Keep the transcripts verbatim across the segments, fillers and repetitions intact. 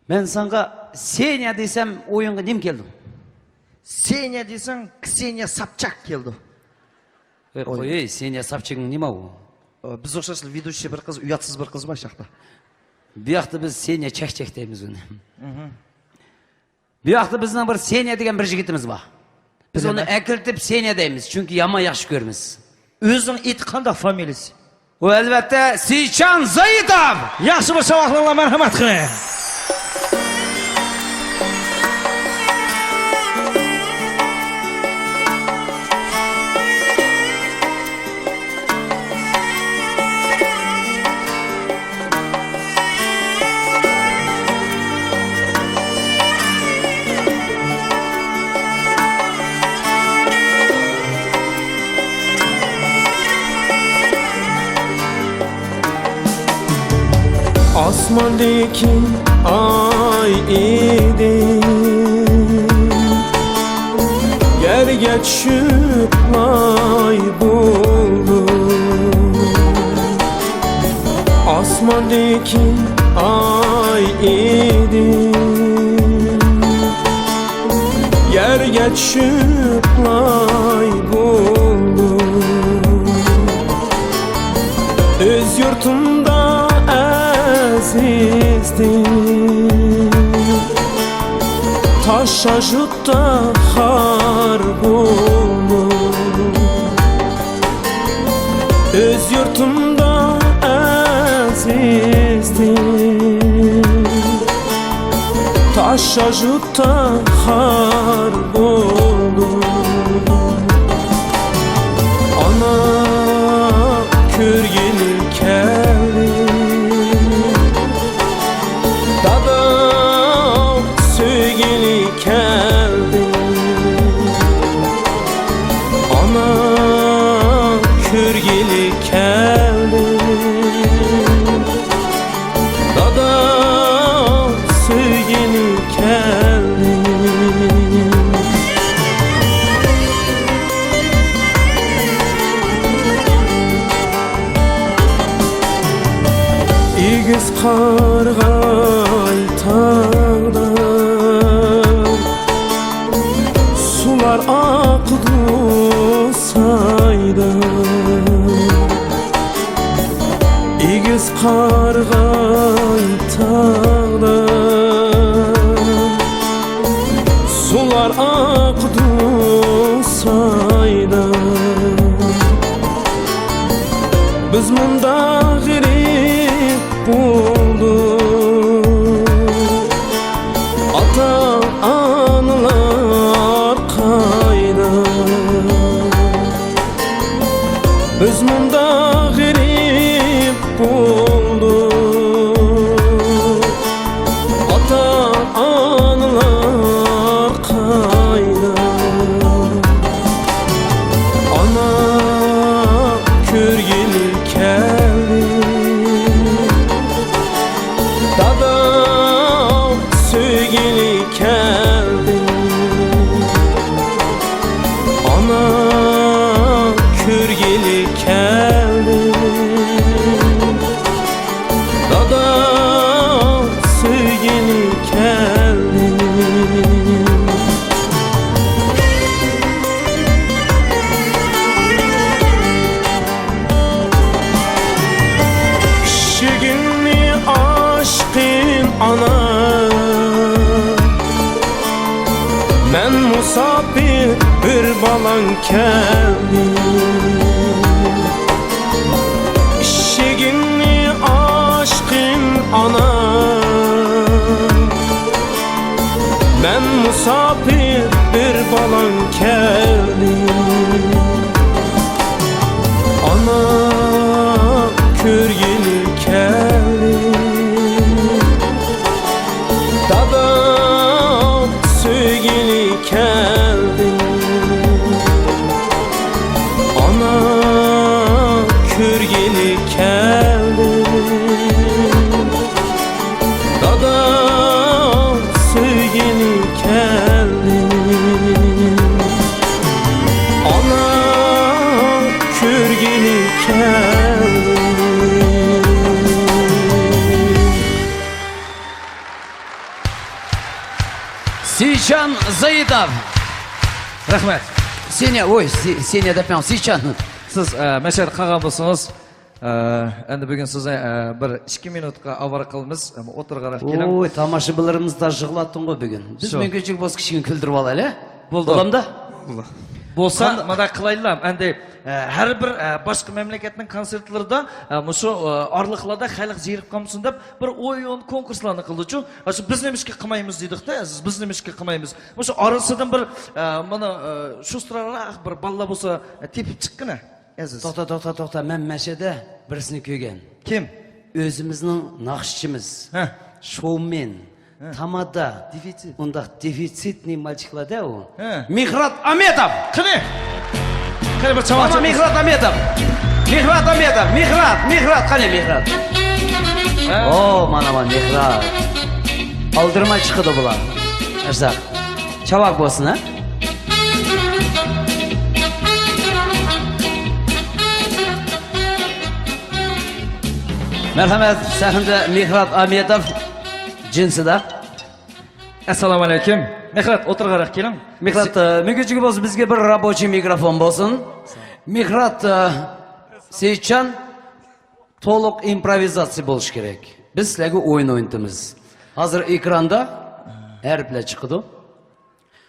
مەن ساڭا سېنيا دېسەم، ئويۇڭغا نېمە كەلدى؟ سېنيا دېسەڭ، كسېنيا سابچاك كەلدى. ئەي، قوي، سېنيا سابچىكىڭ نېمە ئۇ؟ ئە، بىز ئوخشاش ۋېدۇشىي بىر قىز، ئۇياتسىز بىر قىز بار شۇ ياقتا. بۇ ياقتا بىز سېنيا چەكچەك دەيمىز ئۇنى. مھم. بۇ ياقتا بىزنىڭ بىر سېنيا دېگەن بىر يىگىتىمىز بار. بىز ئۇنى ئەكىرتىپ سېنيا دەيمىز، چۈنكى يامان ياخشى كۆرىمىز. ئۆزىنىڭ ئېتى قانداق، فامىلىسى؟ ئۇ، ئەلۋەتتە، سىچان زايىتوف! ياخشى بىر شاۋاقلىرىڭلار، مەرھەمەت قىلىڭ. ئاسماندىكى ئاي ئىدى، يەرگە چۈشۈپ لاي بولدى. ئاسماندىكى ئاي ئىدى، يەرگە چۈشۈپ لاي بولدى. ئۆز يۇرتۇمدا ئەزىزدىم، تاشاژۇتتا خار بولدۇم. ئۆز يۇرتۇمدا ئەزىزدىم، تاشاژۇتتا خار بولدۇم. ئانا كۆرگىلى كەلدى، دادا سۆيگىلى كەلدى. ئانا كۆرگىلى كەلدى، دادا سۆيگىلى كەلدى. ئېگىز قارىغاي تاغدا، سۇلار ئاقىدۇ سايدا. ئېگىز قارىغاي تاغدا، سۇلار ئاقىدۇ سايدا. بىز مۇنداق غېرىب بولدۇق، ئاتا-ئانىلار قايدا؟ بىز مۇنداق غېرىب بولدۇق، ئاتا-ئانىلار قايدا؟ ئانا كۆرگىلى كەلدى، دادا سۆيگىلى كەلدى. ئانا كۆرگىلى كەلدى، دادا سۆيگىلى كەلدى. ئىشىكىڭنى ئاچقىن ئانا، مەن مۇساپىر بىر بالاڭ كەلدى. ئىشىكىڭنى ئاچقىن ئانا، مەن مۇساپىر بىر بالاڭ كەلدى. ئانا كۆرگىلى كەلدى، دادا سۆيگىلى كەلدى. ئانا كۆرگىلى كەلدى، دادا سۆيگىلى كەلدى. سېيىتجان زايىتوف. رەھمەت. سېنىيە، ۋوي، سېنىيە دەپ، سېيىتجان. سىز، ئە، مەشەدە قالغان بولسىڭىز، ئە، ئەمدى بۈگۈن سىزنى، ئە، بىر ئىككى مىنۇتقا ئاۋارە قىلىمىز. ئولتۇرغانراق كېلىڭ. ۋوي، تاماشىبىنلىرىمىزنى تاش يىغلاتتىڭغۇ بۈگۈن. بىز مۇمكىنچىلىك بولسا كىشىنى كۈلدۈرۈۋالايلى. بولدى. بولامدا؟ بولدى. بولسا، مانا قىلايلام. ئەمدى، ئە، ھەر بىر، ئە، باشقا مەملىكەتنىڭ كونسېرتلىرىدا، ئە، مۇشۇ، ئە، ئارىلىقلاردا خەلق زېرىكىپ قالمىسۇن دەپ، بىر ئويۇن، كونكۇرسلارنى قىلدىچۇ. ئاشۇ بىز نېمىشقا قىلمايمىز دېدۇقتا، ئەزىز، بىز نېمىشقا قىلمايمىز؟ مۇشۇ ئارىسىدىن بىر، ئە، مانا، ئە، شۇستراراق بىر بالىلار بولسا، ئە، تېپىپ چىققىنە، ئەزىز. توختا، توختا، توختا. مەن مەشەدە بىرسىنى كۆرگەن. كىم؟ ئۆزىمىزنىڭ ناخشىچىمىز. ھە. شوۋمېن. ھە. تامادا. دېفىتسىت. ئۇنداق دېفىتسىتنىي مالچىكلار-دە ئۇ. ھە. مېھرات ئامېتوف! قېنى؟ قېنى بىر چاۋاك مانا چېلىڭ. مېھرات ئامېتوف! مېھرات ئامېتوف! مېھرات! مېھرات! قېنى مېھرات؟ ھە. ئو، مانا، مانا مېھرات. ئالدىرىماي چىقىدۇ بۇلار. ئاشۇنداق. چاۋاك بولسۇن، ھە؟ مەرھەمەت، سەھنىدە مېھرات ئامېتوف جىنسىدا. ئەسسالامۇ ئەلەيكۇم. مېھرات، ئولتۇرغانراق كېلىڭ. مېھرات، ئە، مۇمكىنچىلىكى بولسا بىزگە بىر رابوچىي مىكروفون بولسۇن. مېھرات، ئە، سېيىتجان، تولۇق ئىمپروۋىزاتسىيە بولۇشى كېرەك. بىز سىلەرگە ئويۇن ئوينىتىمىز. ھازىر ئېكراندا ھەرپلەر چىقىدۇ.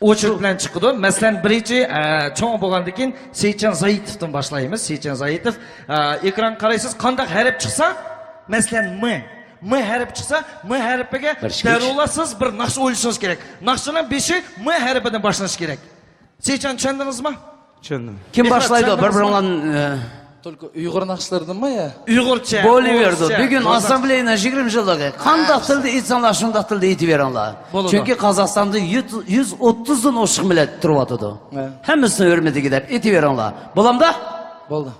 ئوچېرېد بىلەن چىقىدۇ. مەسىلەن، بىرىنچى، ئە، چوڭ بولغاندىن كېيىن سېيىتجان زايىتوفتىن باشلايمىز. سېيىتجان زايىتوف، ئە، ئېكرانغا قارايسىز، قانداق ھەرپ چىقسا، مەسىلەن، م، م ھەرپى چىقسا، م ھەرپىگە دەرۇلا سىز بىر ناخشا ئويلىشىڭىز كېرەك. ناخشىنىڭ بېشى م ھەرپىدىن باشلىنىشى كېرەك. سېيىتجان، چۈشەندىڭىزمۇ؟ چۈشەندىم. كىم باشلايدۇ؟ بىر-بىرىڭلارنى، ئە، تولكا ئۇيغۇر ناخشىلىرىدىنمۇ يا؟ ئۇيغۇرچە، بولۇۋېرىدۇ. بۈگۈن ئاسسامبلېيىنىڭ يىگىرمە يىللىقى. قانداق تىلدا ئېيتساڭلار، شۇنداق تىلدا ئېيتىۋېرىڭلار. بولىدۇ. چۈنكى قازاقىستاندا يۈز، يۈز ئوتتۇزدىن ئوشۇق مىللەت تۇرۇۋاتىدۇ. ھە. ھەممىسىنىڭ ھۆرمىتىگە دەپ ئېيتىۋېرىڭلار. بولدى.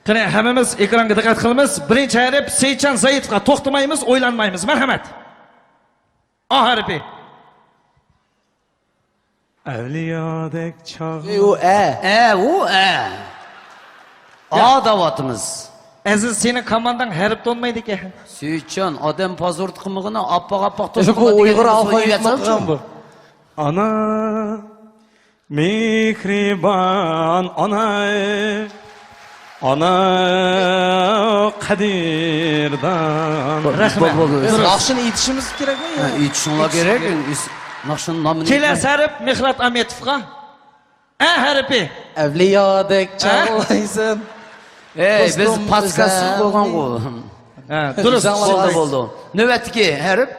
قېنى، ھەممىمىز ئېكرانغا دىققەت قىلىمىز. بىرىنچى ھەرپ سېيىتجان زايىتوفقا. توختىمايمىز، ئويلانمايمىز. مەرھەمەت. ئا ھەرپى. ئەۋلىيادەك چاغ. ئەي، ئۇ ئە. ئە، ئۇ ئە. ئا دەۋاتىمىز. ئەزىز، سېنىڭ كامانداڭ ھەرپ تونۇمايدىكەن. سېيىتجان، ئادەم پازۇرت قىلمىغىنا، ئاپئاق، ئاپئاق بۇ توشقىنلار ئۇيغۇر دېگەن ئالفاۋىتىنى سۆزلەپ قىلغان بۇ. ئانا، مېھرىبان ئانا، ئانا قەدىردان. رەھمەت. بولدى، بولدى. بىز ناخشىنى ئېيتىشىمىز كېرەكمۇ يا؟ ھە، ئېيتىشىڭلار كېرەك. ناخشىنى نامىنى كېلەسى ھەرپ مېھرات ئامېتوفقا. ئە ھەرپى. ئەۋلىيادەك چاغلايسەن. ئەي، بىز پاسكاس قويغانغۇ. ھە، دۇرۇس. بولدى، بولدى. نۆۋەتتىكى ھەرپ.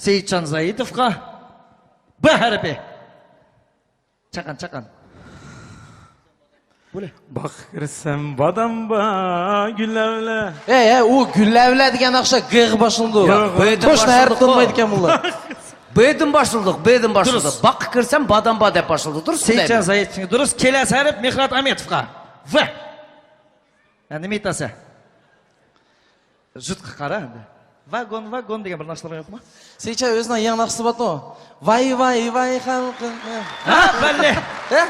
سېيىتجان زايىتوفقا. ب ھەرپى. چاقان، چاقان. بۇلى. باغقا كىرسەم بادام بار، گۈل ئەۋلە. ئەي، ئەي، ئۇ گۈل ئەۋلە دېگەن ناخشا گ غا باشلىنىدۇ. ياق، ب دىن باشلىنىدۇ. توشنا ھەرپ تونۇمايدىكەن بۇلار. ب دىن باشلىدۇق، ب دىن باشلىدۇق. دۇرۇس. باغقا كىرسەم بادام بار دەپ باشلىدۇق. دۇرۇس. سېيىتجان زايىتوفنىڭ دۇرۇس. كېلەسى ھەرپ مېھرات ئامېتوفقا. ۋ. ھە، نېمە ئېيتاسەن؟ ژۇتقا قارا ئەمدى. ۋاگون، ۋاگون دېگەن بىر ناخشىلار يوقمۇ؟ سېيىتجان ئۆزىنىڭ يېڭى ناخشىسى بارتۇ. ۋاي، ۋاي، ۋاي خەلقىم. ھە، بەللى. ھە؟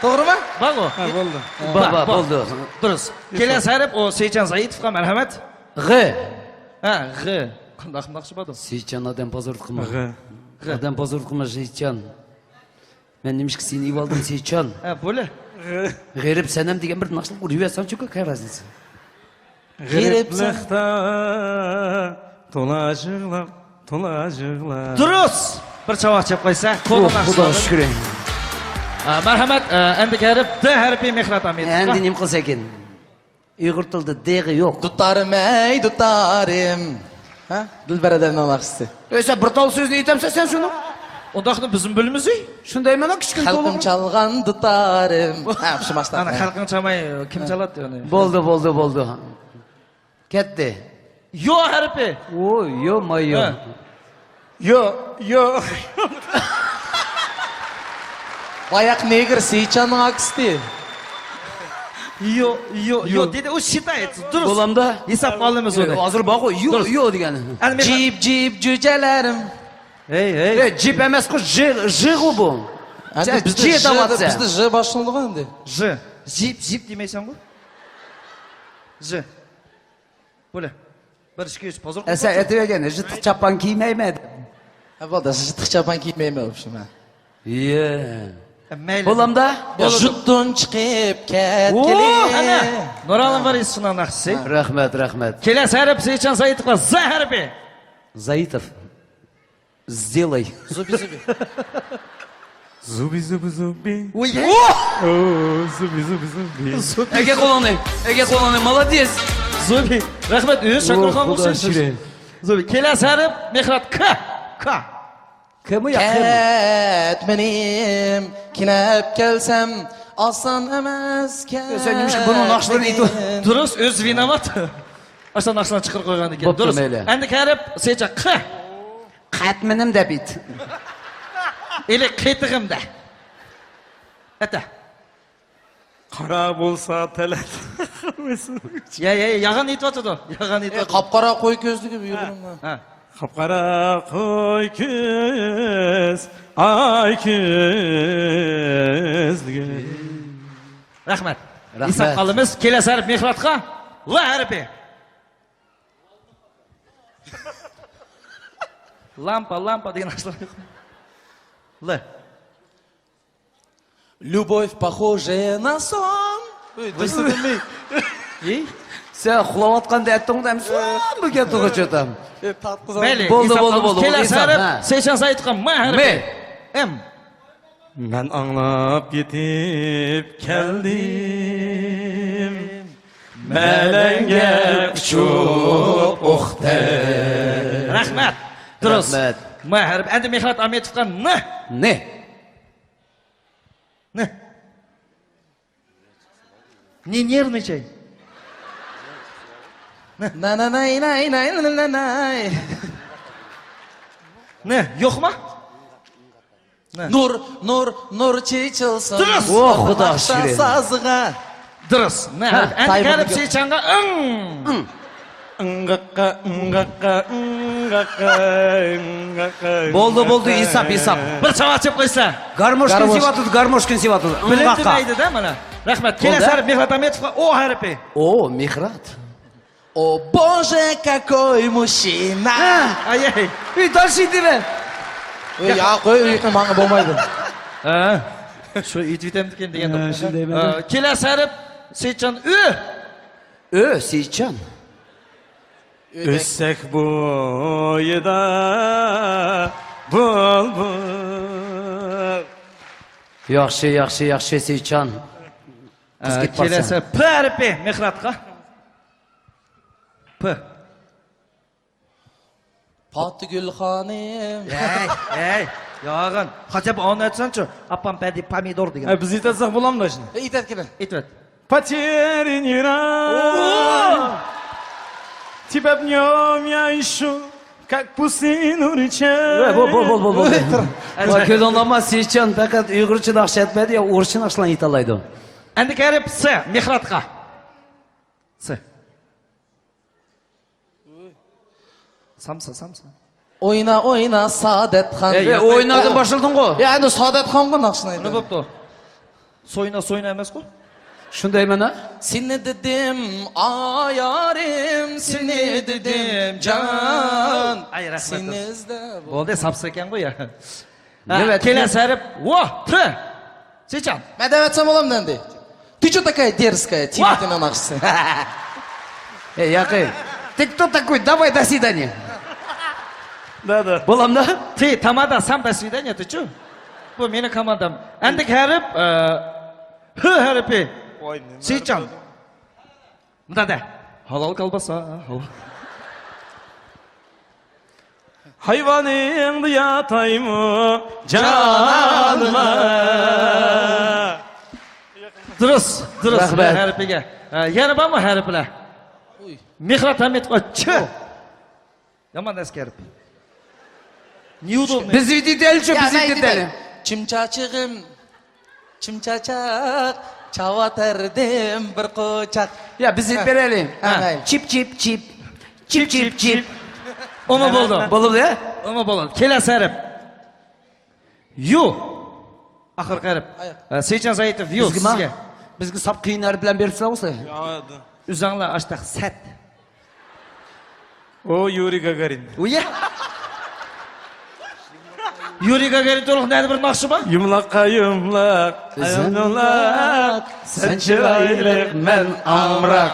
توغرىمۇ؟ بارغۇ. ھە، بولدى. بار، بار، بار. بولدى. دۇرۇس. كېلەسى ھەرپ ئۇ سېيىتجان زايىتوفقا مەرھەمەت. غ. ھە، غ. قانداق ناخشا باردۇ؟ سېيىتجان ئادەم پازۇرت قىلما. غ. غ. ئادەم پازۇرت قىلما، سېيىتجان. مەن نېمىشقا سېنى ئېلىۋالدىم، سېيىتجان؟ ھە، بولە. غېرىب سەنەم دېگەن بىر ناخشىلىق ئۇرۇۋەتسەڭچۇ، كەرەزلىسە. غېرىبلىقتا تولا يىغلاپ، تولا يىغلاپ. دۇرۇس! بىر چاۋاك چېلىپ قويسا، قولىنى ئۇھ، خۇدا شۈكرى. ئا، مەرھەمەت، ئا، ئەندىكى ھەرپ د ھەرپى مېھرات ئامېتوفقا. ئەندى نېمە قىلسا ئىكەن؟ ئۇيغۇر تىلىدا دېغى يوق. دۇتارىم، ئەي دۇتارىم. ھە؟ دىلبەر ئادەمنىڭ ناخشىسى. ئەي، سەن بىر تال سۆزنى ئېيتەمسەن سەن شۇنى؟ ئۇنداقنى بىزمۇ بىلمىز ئەي. شۇندايمەن كىچىككىنە خەلقىم چالغان دۇتارىم. ھە، ئوخشىماس. ئانا خەلقىڭ چالماي كىم چالاتتى ئۇنى؟ بولدى، بولدى، بولدى. كەتتى. يو ھەرپى. ئو، يو، مايو. ھە. يو، يو. باياق نېگىر سېيىتجاننىڭ ئاكىسى. يو، يو، يو دېدى، ئۇ شىتايت. دۇرۇس. بولامدا؟ ھېسابقا ئالىمىز ئۇنى. ھازىر بارغۇ، يو، يو دېگەن. جىپ، جىپ، جۈجەلەرىم. ھەي، ھەي. ھەي، جىپ ئەمەسقۇ، ژ، ژغۇ بۇ. ئەمدى بىزدە ژ، بىزدە ژ باشلىنىدىغۇ ئەمدى. ژ. جىپ، جىپ دېمەيسەنغۇ؟ ژ. بولە. بىر، ئىككى، ئۈچ، پازىر. ئە، سەن ئېيتىۋەرگەن، يىرتىق چاپان كىيمەيمەن دەپ. ھە، بولدى، جىتلىق چاپان كىيمەيمەن، ئوبشېم. يە. مەيلى. بولامدا؟ يا، بولىدۇ. يۇرتتىن چىقىپ كەتكىلى. ئوو، ئەنە، نۇرالىم ۋارىسنىڭ ناخشىسى. رەھمەت، رەھمەت. كېلەسى ھەرپ سېيىتجان زايىتوفقا، زا ھەرپى. زايىتوف. زىلاي. زۇبى، زۇبى. زۇبى، زۇبى، زۇبى. ئۇي. ئوھ! ئوھ، زۇبى، زۇبى، زۇبى. زۇبى. ئەگە قولۇڭنى، ئەگە قولۇڭنى، مالادېس. زۇبى. رەھمەت، ئۆز شاكىرخان ئوھ، خۇدا بولسۇن. شىرىن. زۇبى. كېلەسى ھەرپ، مېھرات، ك. ك. كمۇ يا، كمۇ؟ كەتمىنىم، كېنەپ كەلسەم، ئاسان ئەمەس كەن. سەن نېمىشقا بۇنىڭ ناخشىلىرىنى ئېيتىپ؟ دۇرۇس، ئۆزى ۋىناۋات. ئاشۇ ناخشىلارنى چىقىرىپ قويغان ئىكەن. بوپتۇ، دۇرۇس. مەيلى. ئەندى كەرىپ، سېيىتجان، ق. قەتمىنىم دەپ ئېيت. ئېلى قېتىغىم دە. ئەتە. قارا بولسا تەلەت. يا، يا، يا، يالغان ئېيتىۋاتىدۇ. يالغان ئېيتىۋاتىدۇ. قاپقارا قوي كۆزلۈكى بۇيرۇڭلار. ھە. قاپقارا قوي كۆز، ئاي كۆزلۈكى. رەھمەت. رەھمەت. ھېساب قىلىمىز. كېلەسى ھەرپ مېھراتقا. ل ھەرپى. لامپا، لامپا دېگەن ناخشىلار يوق. ل. Любовь похожая на сон. ئۆي، دەسسىدىممۇ؟ ئى؟ سەن ئۇخلاۋاتقاندا ئەتتىڭ دەم سون بۇ گەپنى قوچۇتام. ئۆي، تارتقۇزام. مەيلى، بولدى، ھېساب بولدى، قىلىمىز. بولدى، بولدى. كېلەسى ھەرپ، ھە. سېيىتجان زايىتوفقا، م ھەرپى. م. ئېم. مەن ئاڭلاپ يېتىپ كەلدىم. مەلەڭگە ئۇچۇپ ئۇقتى. رەھمەت. دۇرۇس. رەھمەت. م ھەرپ. ئەندى مېھرات ئامىتوفقا ن. ن. ن. Не нервничай. ن. ن، ن، ن، ن، ن، ن، ن. ن، يوقما؟ نۇر، نۇر، نۇر چېچىلسۇن. دۇرۇس. ئوھ، خۇدا شۈكرى. سازغا. دۇرۇس. ھە، ئەندى كەرىپ سېيىتجانغا ئىڭ. ئىڭ. ئىڭغاققا، ئىڭغاققا، ئىڭغاققا، ئىڭغاققا. بولدى، بولدى، ھېساب، ھېساب. بىر چاۋاك چېلىپ قويسا. گارموشكىنى سېۋاتىدۇ، گارموشكىنى سېۋاتىدۇ. بىلىندى ئىڭغاققا. دەيدۇ-دە مانا. رەھمەت. كېلەسى ھەرپ مېھرات ئامىتوفقا ئو ھەرپى. ئو، مېھرات. О, боже, какой мужчина! ئاي، ئاي. ئۆي، دالشى دېمە. ئۆي، يا، قوي، ئۆي، ماڭا بولمايدۇ. ھە. شۇ ئېيتىۋېتەمدىكىن دېگەن. ھە، شۇندايمەن. ھە، كېلەسى ھەرپ، سېيىتجان، ئۆ. ئۆ، سېيىتجان. ئۆسەك بويىدا بۇلبۇل. ياخشى، ياخشى، ياخشى، سېيىتجان. ھە، كېلەسى پ ھەرپى، مېھراتقا. پ. پاتىگۈل خانىم. ھەي، ھەي، ياغان. خاجاپ ئاڭلىۋەتسەنچۇ، ئاپام پەدى پامىدور دېگەن. ھە، بىز ئېيتەتساق بولامدۇ شۇنى؟ ئېيتەتكىنە. ئېيتىۋەت. پاتېرىنى يىران. تىبەپ نيوم يايشۇ، كاك پۇسىن ئۇرچە. ۋە، بول، بول، بول، بول، بول. ۋە، كۆزۈڭ ئالما، سېيىتجان پەقەت ئۇيغۇرچە ناخشا ئېيتمەيدۇ، يا ئورۇسچە ناخشىلارنى ئېيتالايدۇ. ئەندى كەرىپ س، مېھراتقا. س. سامسا، سامسا. ئوينا، ئوينا، سادەتخان. ئەي، ئوينادىن باشلىدىڭغۇ؟ يا، ئەمدى سادەتخانغۇ ناخشىنى ئېيتىدۇ. ئۇنى بوپتۇ. سوينا، سوينا ئەمەسقۇ؟ شۇندايمەن ھە؟ سېنى دېدىم، ئايارىم، سېنى دېدىم، جان. ئاي، رەھمەت. سېنى ئىزدەپ. بولدى، ساپسا ئىكەنغۇ يا. ھە، نۆۋەتتە كېلەسى ھەرپ، ۋو، ت. سېيىتجان. مەن دەۋەتسەم بولامدۇ ئەمدى؟ Ты чё такая дерзкая, ۋاھ! تىۋىتىنىڭ ناخشىسى. ئەي، ياقى. Ты кто такой? Давай, до свидания. Да, да. بولامدۇ؟ تى، تامادا، سام، до свидания, ты чё? بۇ مېنىڭ كاماندام. ئەندىكى ھەرپ، ئە، ھ ھەرپى. ۋاي، نېمە سېيىتجان. ھەرپ بۇ؟ مۇنداق دە. ھالال كالباسا، ھالال. ھايۋانىڭدا ياتايمۇ جانىما؟ دۇرۇس، دۇرۇس. رەھمەت. ھەرپىگە. ھە، يەنە بارمۇ ھەرپلەر؟ ئۇي. مېھرات ھەمىتقا چى. يامان ئەسكەرپ. نيۇدۇلنى. بىز ئېيتىپ بېرەيلىچۇ، يا، بىز مەن ئېيتىپ ئېيتىپ بېرەيلى. بېرەي. چىمچاچىغىم، چىمچاچاق، چاۋاتەردىم بىر قوچاق. يا، بىز ئېيتىپ بېرەيلى. ھە. ھە. چىپ، چىپ، چىپ. چىپ، چىپ، چىپ. ئۇمۇ بولدى. بولدى يا؟ ئۇمۇ بولدى. كېلەسى ھەرپ. يۇ. ئاخىرقى ھەرپ. ئاياق. ھە، سېيىتجان زايىتوف، يۇ، بىزگىما؟ سىزگە. بىزگە ساپ قىيىن ھەرپلەرنى بېرىپسىلەر بولسا. يا، ئۆزۈڭلار ئاشتاق سەت. ئۇ يۇرىي گاگارىن. ئۇ يە. يۇرىي گاگارىن تولۇق نەدە بىر ناخشا بار؟ يۇملاققا يۇملاق، ئايۇملۇق، سەن چىرايلىق، مەن ئامراق.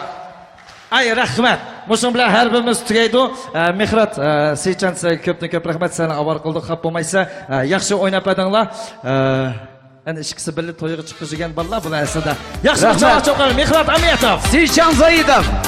ئاي، رەھمەت. مۇشۇنىڭ بىلەن ھەربىرىمىز تۈگەيدۇ. ئە، مىخرات، ئە، سىچان، سىزگە كۆپتىن كۆپ رەھمەت، سىلەرنى ئاۋارە قىلدۇق، خاپا بولمايسىز. ئە، ياخشى ئويناپ بەردىڭلار. ئە، ئەنە ئىككىسى بىللە تويغا چىقىپ يۈرگەن بالىلار بۇلار ئەسلىدە. ياخشى، رەھمەت. چاقىرىڭ، مىخرات ئەمىيەتوف. سىچان زايىدوف.